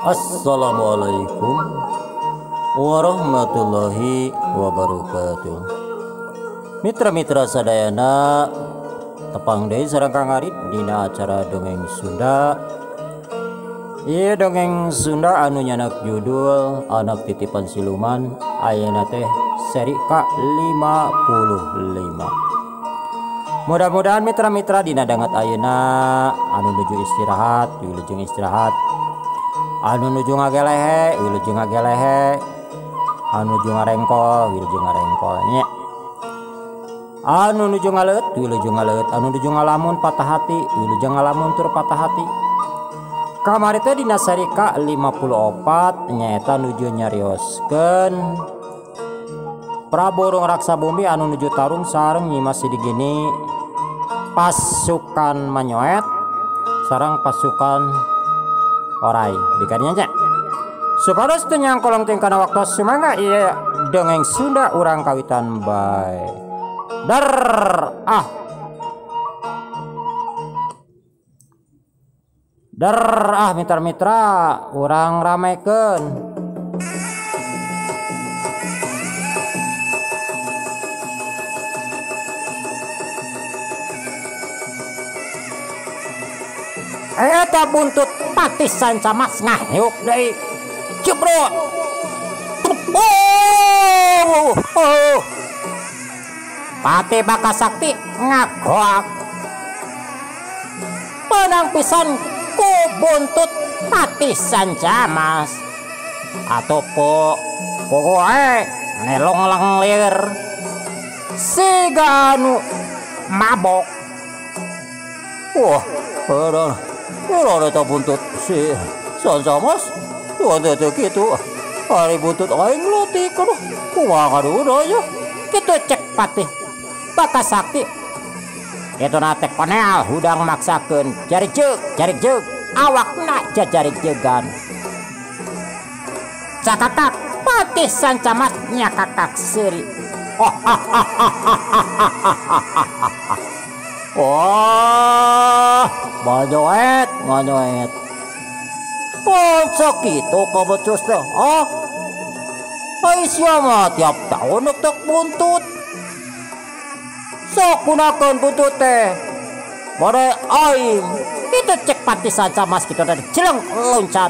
Assalamualaikum warahmatullahi wabarakatuh. Mitra-mitra sadayana, tepang deui sareng Kang Arif dina acara Dongeng Sunda. Ieu dongeng Sunda anu nyanak judul Anak Titipan Siluman, ayeuna teh seri ka-55. Mudah-mudahan mitra-mitra dina danget ayeuna anu nuju istirahat, wilujeng istirahat. Anu nuju ngagelehe, wilujeng ngagelehe. Anu nuju ngarengkol, wilujeng ngarengkol nya. Anu nuju ngaleut, wilujeng ngaleut. Anu nuju ngalamun patah hati, wilujeng ngalamun tur patah hati. Kamari teh dina seri ka-54 nyaeta nuju nyarioskeun Prabu Rungraksa Bumi anu nuju tarung sareng Nyimas Sidigini pasukan Manyoet sareng pasukan Orai dikadinya nya. Supados teu nyangkolong teuing kana waktos sumangga ieu dongeng Sunda urang kawitan bae. Dar ah. Dar ah mitra-mitra urang ramekeun. Eta buntut Patih Sancamas ngahiuk deui. Jebrot. Oh, oh. Patih Bakasakti ngagoak. Penang pisan ku buntut Patih Sancamas. Atuh po pokoe nelong lenglir. Siga anu mabok. Wah, padahal ora eta buntut si Sancamas. Tuh teh kitu. Ari buntut aing leutik aduh. Kumaha kaduda nya. Kitu cek Patih Bakasakti. Kitu na teh koneal hudang maksakeun jari jeug awakna jajari jeugan. Cakakak Patih Sancamas nyakakak seuri. Wah, manyoet, manyoet. Masa kitu kabecus teh, ah? Ai sia mah tiap tahun nek buntut. Sok gunakeun buntut teh. Bade aing. Kitu cek Patih Sancamas kitu teh jeleng loncat.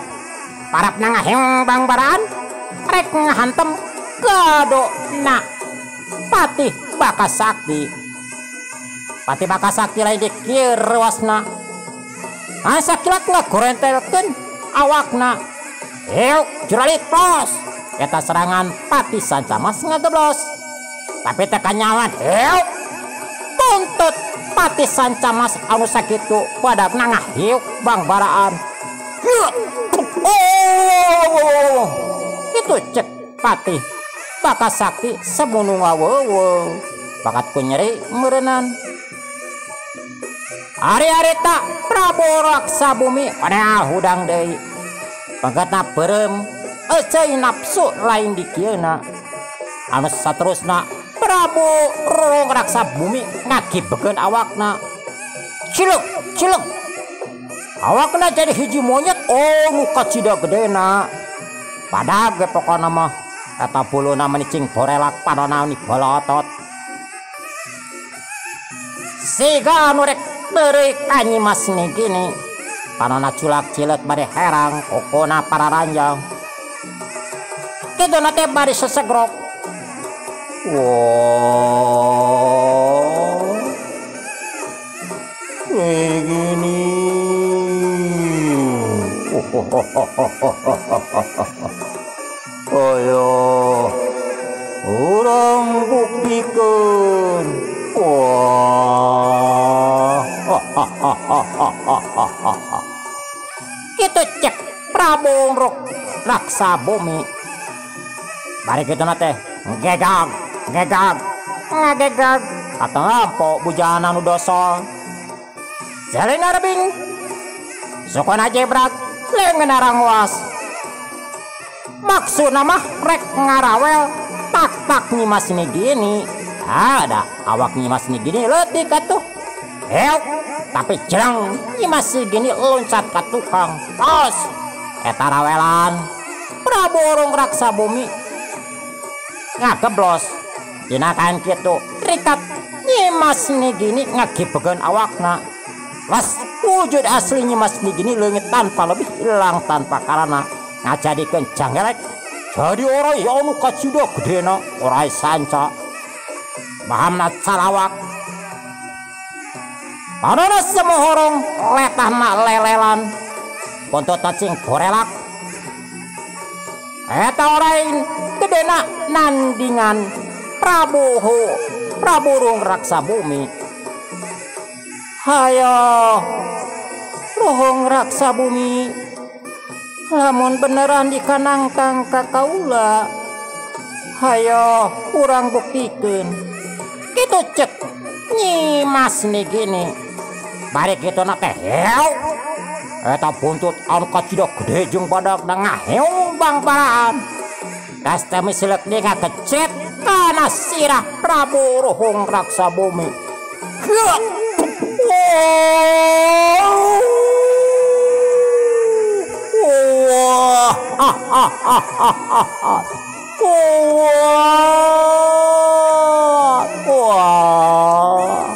Parapna ngaheng bangbaraan rek ngahantem gadona Patih Bakasakti. Patih Bakasakti lain dikir rewasna. Asa kilat ngagorentelkeun awakna. Heuk juralit plos. Eta serangan Patih Sancamas ngageblos. Tapi teh kanyawan heuk. Buntut Patih Sancamas anu sakitu padagna ngahiuk bangbaraan. Oh, kitu cek Patih Bakasakti semunu ngaweuweung. Bakat ku nyeri meureunnan. Ari-ari tak Prabu Raksa Bumi padahal hudang deui. Pangkatna beureum euceuy nafsu lain dikieuna. Anu saterusna Prabu Rungraksa Bumi ngagibekeun awakna. Cilek cilek. Awakna jadi hiji monyet oh nu kacida gedena. Padag ge pokona mah eta buluna menicing borelak panona ni bolotot. Siga anu rek beureui ka Nyimas Nigini. Panona culak cileuk bari herang kokona pararanjang. Kituna teh bari sesegrok. Wah, begini. Ayo, urang buktikeun. Wah. Kitu cek Prabu Raksa Bumi. Bari kitu na teh ngegag, ngegag, ngagegag. Katempo bujana nu dosol. Jalina rebing. Sukuna jebrak leungeun rangwas. Maksudna mah rek ngarawel tak-tak Nyimas Nigini. Ada awak Nyimas Nigini leutik atuh. Heuk, tapi jerang Nyimas Nigini loncat ka tukang. Tos. Eta rawelan Prabu Rung Raksa Bumi ngageblos dina kaen kitu rikat Nyimas Nigini ngagibegeun awakna. Las wujud asli Nyimas Nigini leungit tanpa lebih ilang tanpa karana ngajadikeun janggelek jadi orai anu kacida gedena orai sanca bahamna calawak panona semohorong letahna lelelan buntutna cing gorelak. Eta orai gedena nandingan Prabu Rung Raksa Bumi. Hayo Ruhung Raksa Bumi, lamun beneran dikanangtang ka kaula, hayo urang buktikeun. Kitu cek Nyimas Nigini. Bari kituna teh hew. Eta buntut anu kacida gede jeung badagna ngaheung bangbaraan. Tas teh misilek deui ngagecet kana sirah Prabu Ruhung Raksa Bumi. Wah, wah,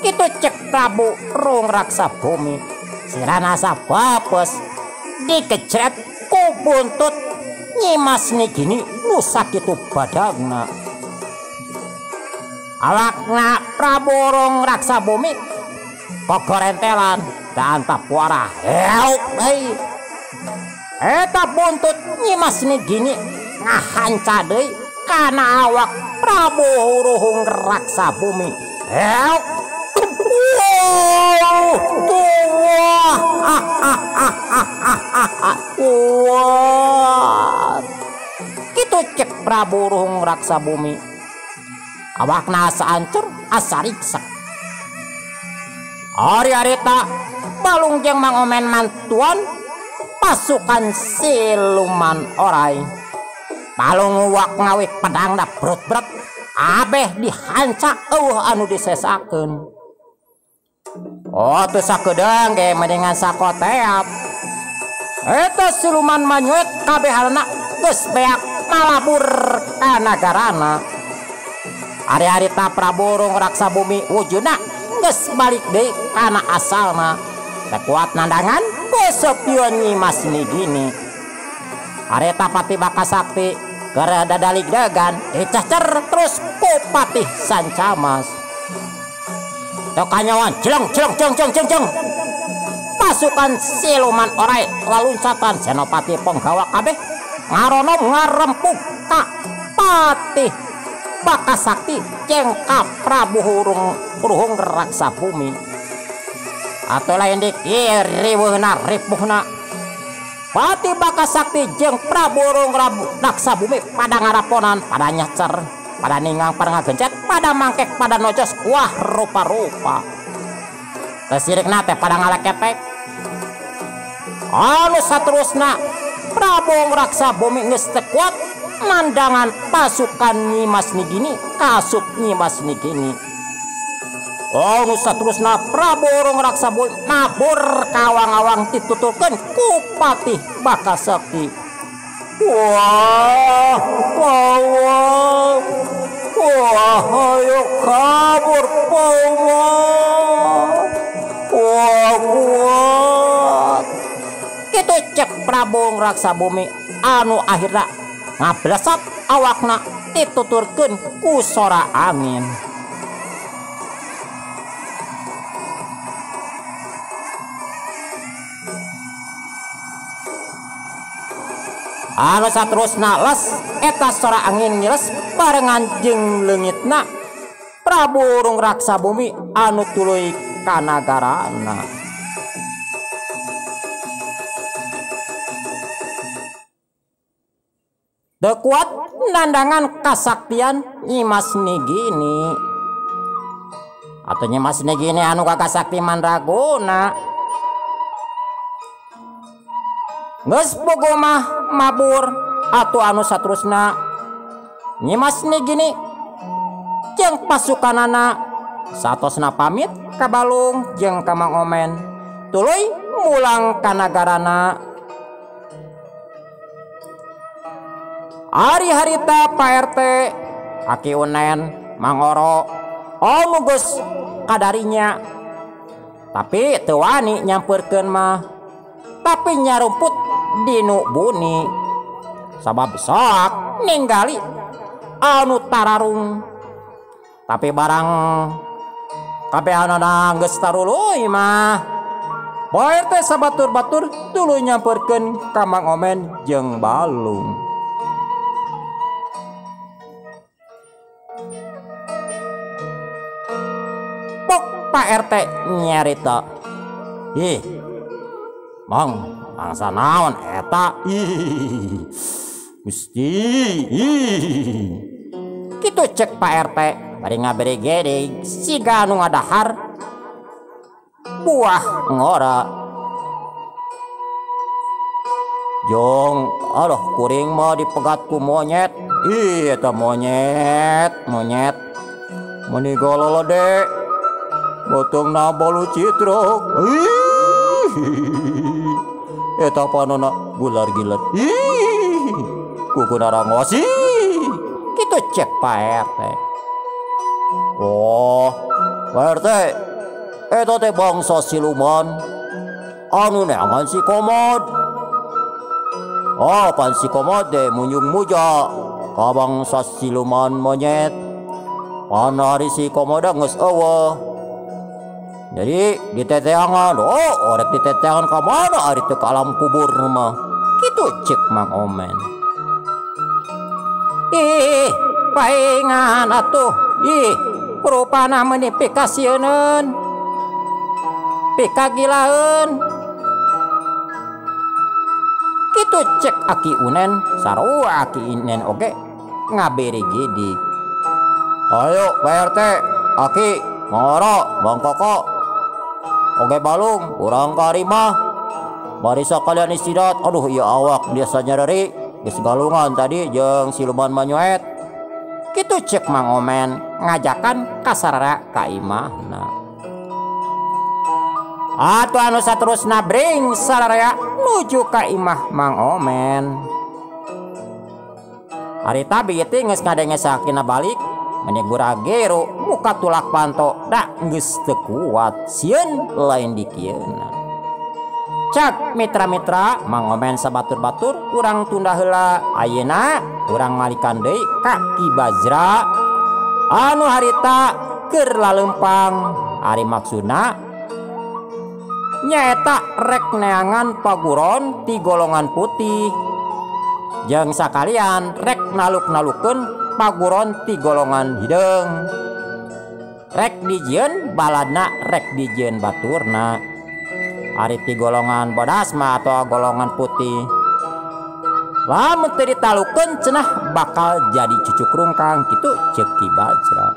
kitu cek Prabu Rung Raksa Bumi. Sirahna sabapes dikecret ku buntut Nyimas Nigini nu sakitu badagna. Awakna Prabu Rung Raksa Bumi kogorentelan dan tapuara heuk deui. Eta buntut Nyimas Nigini ngahanca deui kana awak Prabu Ruhung Raksa Bumi. Heuk. Wah. Kitu cek Prabu Ruhung Raksa Bumi. Awakna asa ancur asa riksa. Ari-arita Balung jeung Mang Omen mantuan pasukan siluman orai. Balung nguwak ngawik pedangna brut-brut abeh dihanca eueuh anu disesakeun. Oh teu sakedeung ge mendingan sakoteap. Eta siluman manyuet kabehanana geus beak malabur ka nagarana. Ari-arita Prabu Rung Raksa Bumi wujudna geus balik deui kana asalna. Teu kuat nandangan kusepion Nyimas Nigini. Areta Patih Bakasakti keur dadaligdegan dicecer terus ku Patih Sancamas. Teu kanyawan jeleng jeleng jeng jeng jeng jeng. Pasukan siluman orai laluncatan senopati penggawa kabeh ngarono ngarempuk ka Patih Bakasakti jeung ka Prabu Ruhung Raksa Bumi. Atuh lain dikiriweuhna ripuhna. Patih Bakasakti jeung Prabu Ruhung Raksa Bumi pada ngaraponan, pada nyecer, pada ningang, pada ngagencet, pada mangkek, pada nocos, wah rupa-rupa. Tesirikna teh pada ngaleketek. Anu saterusna Prabu Raksa Bumi geus teu kuat nandangan pasukan Nyimas Nigini kasup Nyimas Nigini. Oh nu saterusna Prabu Rung Raksa Bumi mabur kawang-awang dituturkeun ku Patih Bakasakti. Wah, wah, wah, wah, ayo kabur paman. Wah, wah. Kitu cek Prabu Raksa Bumi anu akhirna ngablesat awakna dituturkeun ku sora angin. Anu saterusna les eta sora angin ngiles barengan jeung leungitna Prabu Rung Raksa Bumi anu tuluy ka nagarana. Teu kuat nandangan kasaktian Nyimas Nigini. Atau Nyimas Nigini anu kakasakti mandraguna. Geus bogo mah mabur atuh anu saterusna Nyimas Nigini jeung pasukanana satosna pamit ka Balung jeung ka Mang Omen tuluy mulang ka nagarana. Ari harita Pak RT Aki Unen Mang Oro anu geus kadarinya tapi teu wani nyampeurkeun mah tapi nyarumput dinu buni sabab sok ninggali anu tararung tapi barang kabehanana geus taruluy mah Pak RT sabatur-batur tuluy nyampeurkeun ka Mang Omen jeung Balung. Pok Pak RT nyarita, ih Mang bangsa naon eta, ih Gusti, ih kitu cek Pak RT bari ngaberegedeg siga anu ngadahar buah ngora. Jong aduh kuring mah dipegat ku monyet, ih eta monyet monyet meuni gololode botongna bolu citrok, ih eta panona gular gilat, ih kukuna rangos, ih kitu cek Pak RT. Oh Pak RT eta teh bangsa siluman anu neangan si Komod. Oh pan si Komod teh munjung muja ka bangsa siluman monyet. Pan ari si Komod geus eueuh. Jadi diteteangan, oh orek diteteangan ka mana ari teu ka alam kubur mah. Kitu cek Mang Omen. Ih paingan atuh, ih rupana meuni pikasieuneun pikagilaeun. Kitu cek Aki Unen sarua Aki Unen oge ngaberigidik. Ayo Pak RT, Aki, Mang Oro, Bang Koko, oge Balung, urang ka imah. Bari sakalian istirahat. Aduh ieu awak biasa nyareri geus galungan tadi jeung siluman manyuet. Kitu cek Mang Omen ngajakan kasarara ka imahna. Atuh anu saterusna bring sararea nuju ka imah Mang Omen. Harita bieu geus ngadenge sakina balik meni gurageru muka tulak panto da geus teu kuat sieun lain dikieuna. Cak mitra-mitra Mang Omen sabatur-batur urang tunda heula ayeuna urang malikan deui ka Ki Bajra anu harita keur lalempang ari maksudna nyaeta rek neangan paguron ti golongan putih jeung sakalian rek naluk-nalukeun paguron ti golongan hideung rek dijieun baladna rek dijieun baturna. Ari ti golongan bodas mah atau golongan putih lamun teu ditalukeun cenah bakal jadi cucuk rungkang kitu ceuk Ki Bajra.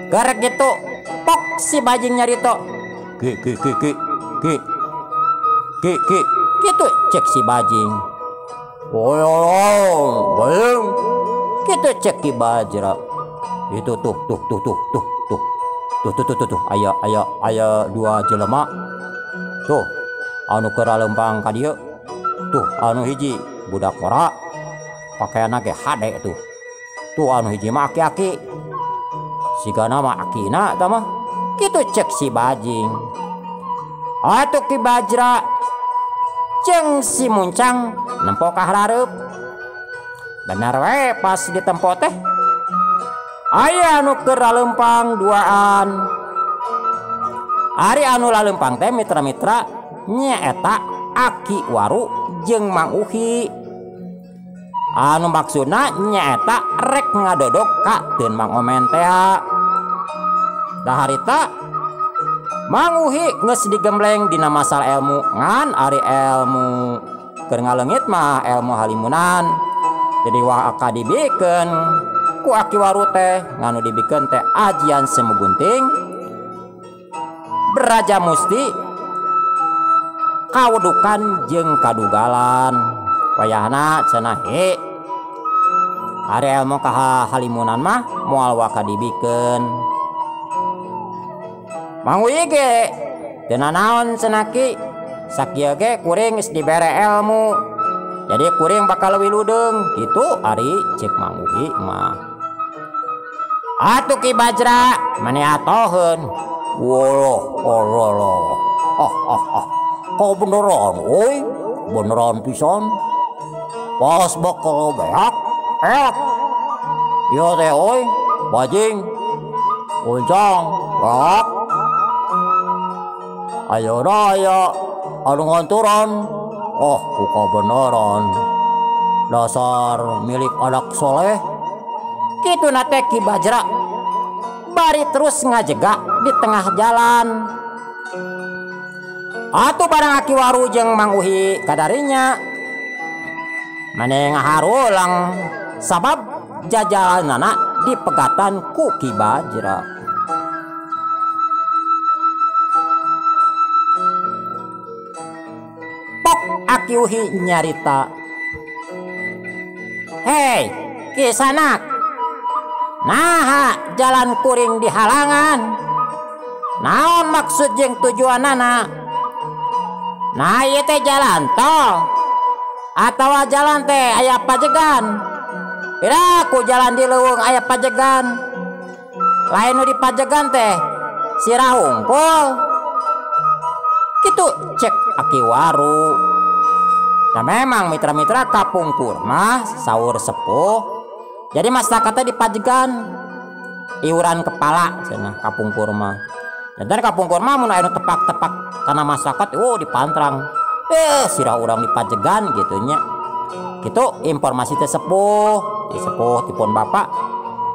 Garek gitu pok si bajing nyarito, ki ki ki ki ki ki ki kitu cek si bajing. Oh bajing kitu cek Ki Bajra. Itu tuh tuh tuh tuh tuh tuh tuh tuh tuh tuh tuh aya aya aya dua jelema tuh anu keur lempang ka dieu tuh anu hiji budak ora pakaianna ge hade tuh tuh anu hiji mah aki-aki sigana mah akina eta mah kitu cek si bajing. Atuh Ki Bajra jeung si Muncang nempo ka hareup. Bener we pas ditempo teh aya anu keur lalempang duaan. Ari anu lalempang teh mitra-mitra nyaeta Aki Waru jeung Mang Uhi. Anu maksudna nyaeta rek ngadodok ka Teun Mang Omen tea. Da harita Mang Uhi geus digembleng dina masalah ilmu ngan ari ilmu keur ngaleungit mah ilmu halimunan. Jadi wah aka dibikeun ku Aki Waru teh nganu dibikeun teh ajian semu gunting beraja musti kawedukan jeung kadugalan. Wayahna cenah he ari ilmu kaha halimunan mah moal waka dibikeun. Mang Uyi ge teu nanaon cenah ki sakieu ge kuring geus dibere ilmu. Jadi kuring bakal leuwih ludeung kitu ari cek Mang Uhi mah. Atuh Ki Bajra mani atoheun. Woloh oloh. Ah ah ah. Kau beneran euy, beneran pisan. Pas bakal beak. Eak. Ieu teh euy, bajing. Uncang, beak. Ayeuna aya anu nganturan. Oh, ku kabeneran. Dasar milik anak soleh. Kitu na teh Ki Bajra. Bari terus ngajega di tengah jalan. Atuh barang Aki Waru jeung Mang Uhi kadarinya. Mane ngaharulang sabab jajalanana dipegatan ku Ki Bajra. Pok Aki Uhi nyarita. Hei, Ki Sanak. Naha jalan kuring dihalangan. Naon maksud jeung tujuanana? Nah ieu teh jalan tol atawa jalan teh aya pajegan. Piraku jalan di leuweung aya pajegan. Lain nu di pajegan teh sirah hungkul. Kitu cek Aki Waru. Nah memang mitra-mitra kapungkur mah saur sepuh. Jadi masyarakatnya di pajegan iuran kepala cenah kapungkur mah. Dan kapungkur mah mun aya nu tepak-tepak kana masyarakat, oh dipantrang. Sirah urang di pajegan gitu nya. Kitu informasi teh sepuh, di sepuh tipun bapak.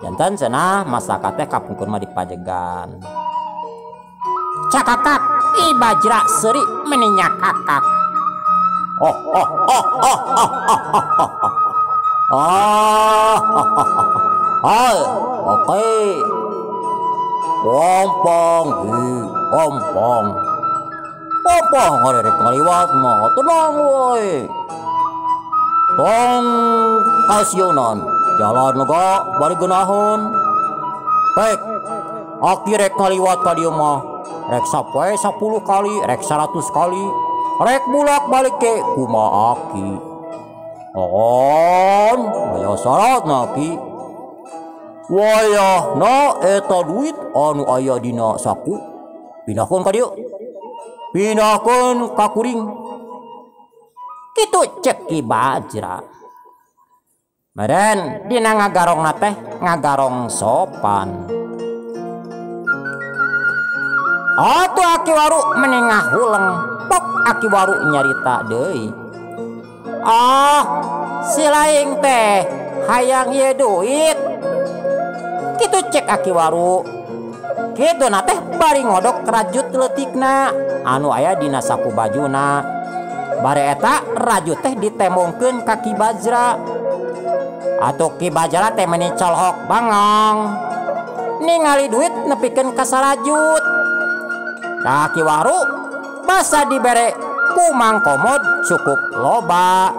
Janten cenah masyarakat teh kapungkur mah di pajegan. Cakakak Ki Bajra seuri meni nyakakak. Oh oh oh oh oh oh oh. Ah, hai, oke. Gampang, gampang. Apa ngarerek ngaliwat mah tenang we. Tong kasieunan jalan lega bari geunaheun. Baik, aki rek ngaliwat ka dieu mah. Rek sapoe 10 kali, rek 100 kali, rek bulak-balik ke kumaha aki. On, aya syaratna ki. Wayahna eta duit anu aya dina saku pindahkeun ka dieu. Pindahkeun ka kuring. Kitu cek Ki Bajra. Meren dina ngagarongna teh ngagarong sopan. Atuh Aki Waru meni ngahuleng, pok Aki Waru nyarita deui. Ah, si laing teh hayang ieu duit. Kitu cek Aki Waru. Kitu na teh bari ngodok rajut leutikna anu aya dina saku bajuna. Bare eta rajut teh ditembongkeun ka Ki Bajra. Atuh Ki Bajra teh meni colhok bangong. Ningali duit nepikeun ka sarajut. Tah Ki Waru basa dibere ku Mang Komod cukup loba.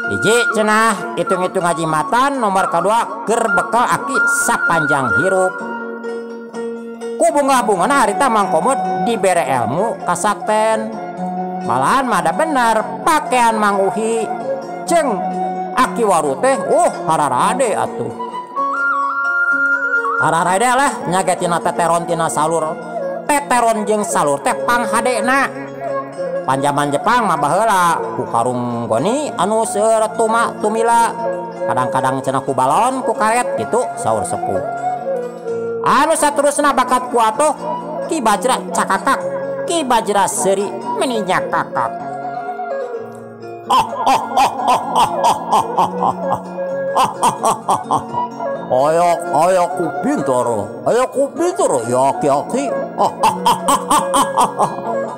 Hiji cenah hitung-hitung ngajimatan, nomor kedua keur bekal aki sapanjang hirup. Ku bunga-bungana harita Mang Komod dibere ilmu kasakten. Malahan mah da bener pakaian Mang Uhi jeung Aki Waru teh hararade atuh. Hararade lah nyagetina teteron tina salur. Teteron jeung salur teh panghadena. Panjaman Jepang mah baheula ku karung goni anu seueur tuma tumila. Kadang-kadang cenah ku balon ku karet gitu saur sepuh. Anu saterusna bakat ku atuh Ki Bajra cakakak, Ki Bajra seuri meni nyakakak. Oh oh oh oh oh oh oh oh oh. Ayak ayak ku pintar, ayak ku pintar ya aki-aki.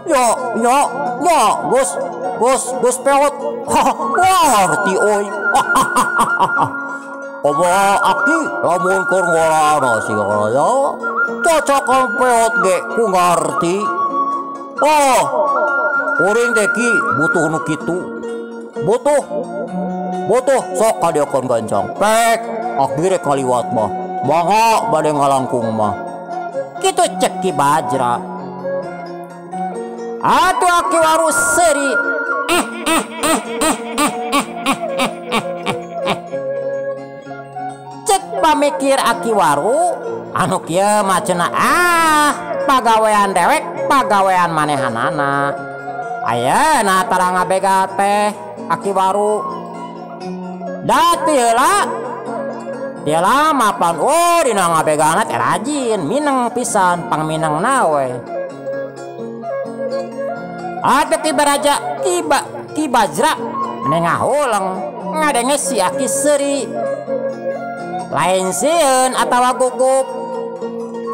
Ya ya ya bos bos bos peot. Ngarti oi. Kumaha aki lamun keur ngolahna siga ya. Cocokan peot ge ku ngarti. Oh, kuring teh ki butuh nu kitu. Butuh. Butuh sok kadieukeun gancang. Pek, aki rek ngaliwat mah. Mangga bade ngalangkung mah. Kitu cek Ki Bajra. Atuh Aki Waru seuri. Eh eh eh eh eh. pamikir Aki Waru anu kieu mah cenah ah pagawean dewek pagawean manehanana. Ayeuna tara ngabegal teh Aki Waru. Da ti heula ti mapan oh dina ngabegalna teh rajin mineng pisan pangminengna we. Atuh Ki Baraja Ki Bajra meni ngahuleng ngadenge si Aki seuri. Lain sieun atawa gugup.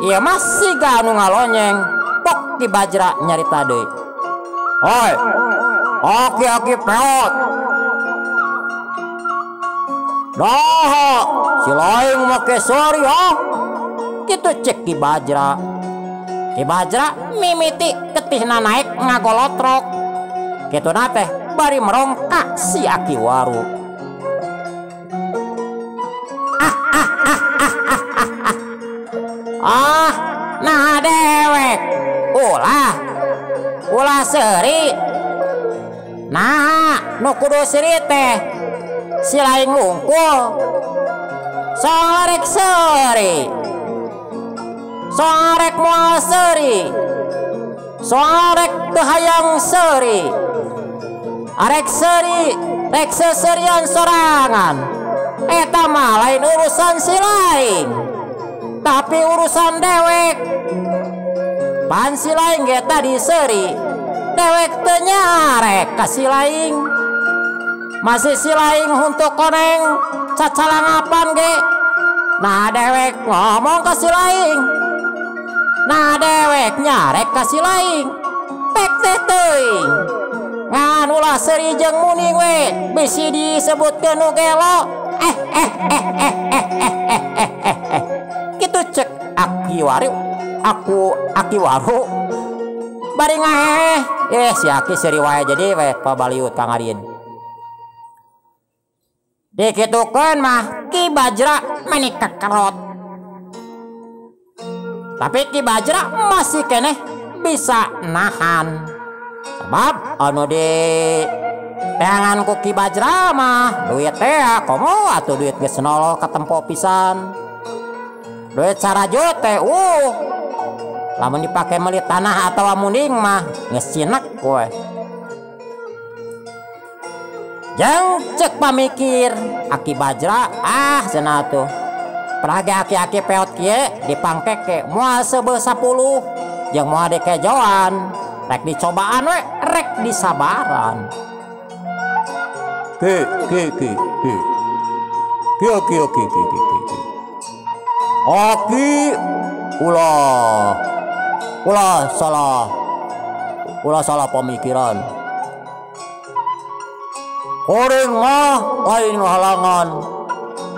Ieu mah siga anu ngalonyeng. Pok Ki Bajra nyarita deui. Hoi, aki-aki peot. Daha, si lain make seuri ha. Kitu cek Ki Bajra. Ki Bajra mimiti ketihna naik ngagolotrok. Kituna teh bari merongkak si Aki Waru. Ah, nah dewek. Ulah. Ulah seuri. Nah, nu kudu seuri teh si lain wungkul. Soal rek seuri. Soal rek moal seuri. Soal rek teu hayang seuri. Arek seuri, rek seserian sorangan. Eta mah lain urusan si lain, tapi urusan dewek. Pan si lain ge tadi seuri, dewek teu nyarek ka si lain. Masih si lain untuk koneng cacalangapan ge. Nah dewek ngomong ka si lain. Nah dewek nyarek ka si lain. Pek teh teuing. Ngan ulah seuri jeung muning we bisi disebutkeun nu gelo. Kitu cek Aki Waru, aku Aki Waru. Bari ngaheeh, si Aki seuri wae jadi we pabaliut ka ngarin. Dikitukeun mah Ki Bajra meni kekerot. Tapi Ki Bajra masih keneh bisa nahan. Sebab anu di teangan ku Ki Bajra mah duit teh komo atuh duit geus nol katempo pisan. Duit sarajo teh lamun dipake meuli tanah atawa munding mah geus cinek we. Jeung cek pamikir Aki Bajra ah cenah atuh. Perage aki-aki peot kieu dipangkek ke moal seubeuh 10 jeung moal dikejoan. Rek dicobaan we, rek disabaran. Ki ki ki ki. Ki ki ki ki ki ki. Aki ulah. Ulah salah. Ulah salah pemikiran. Koreng mah lain halangan.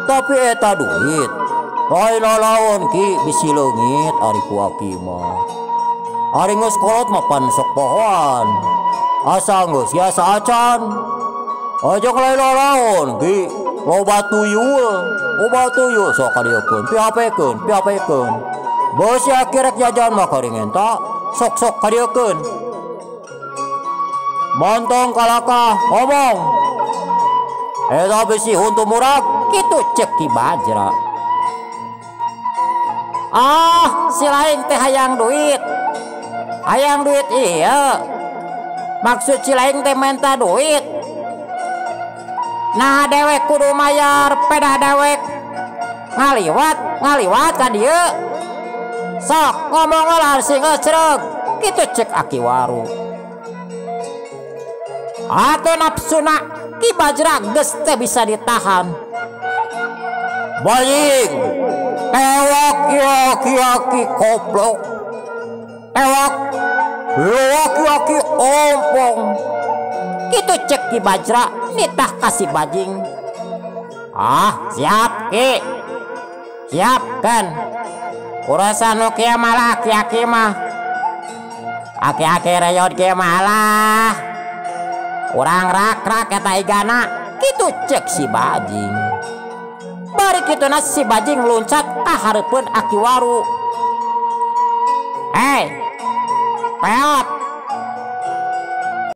Tapi eta duit. Lain lalaon ki bisi leungit ari ku aki mah. Ari geus kolot mah pan sok pohoan. Asa geus biasa acan. Aja lain lalaon ki loba tuyul. Loba tuyul sok kadieukeun, piapekeun, piapekeun. Beusi aki rek jajan mah karingen ta, sok-sok kadieukeun. Montong kalakah ngomong. Eta bisi huntu murag kitu cek Ki Bajra. Ah, si lain teh hayang duit. Hayang duit iya. Maksud si lain teh minta duit. Nah dewek kudu mayar pedah dewek. Ngaliwat, ngaliwat ka dieu. Sok ngomong lah sing ecreg. Kitu cek Aki Waru. Atuh nafsuna Ki Bajra geus teh bisa ditahan. Bajing, tewak aki-aki koplok. Tewak aki-aki ompong. Kitu cek Ki Bajra nitah kasih bajing. Ah, siap Ki. Siap kan. Urusan nu kieu malah aki-aki mah. Aki-aki reyod kieu malah. Urang rak-rak eta igana. Kitu cek si bajing. Bari kituna si bajing loncat ka hareupeun Aki Waru. Hei, peot.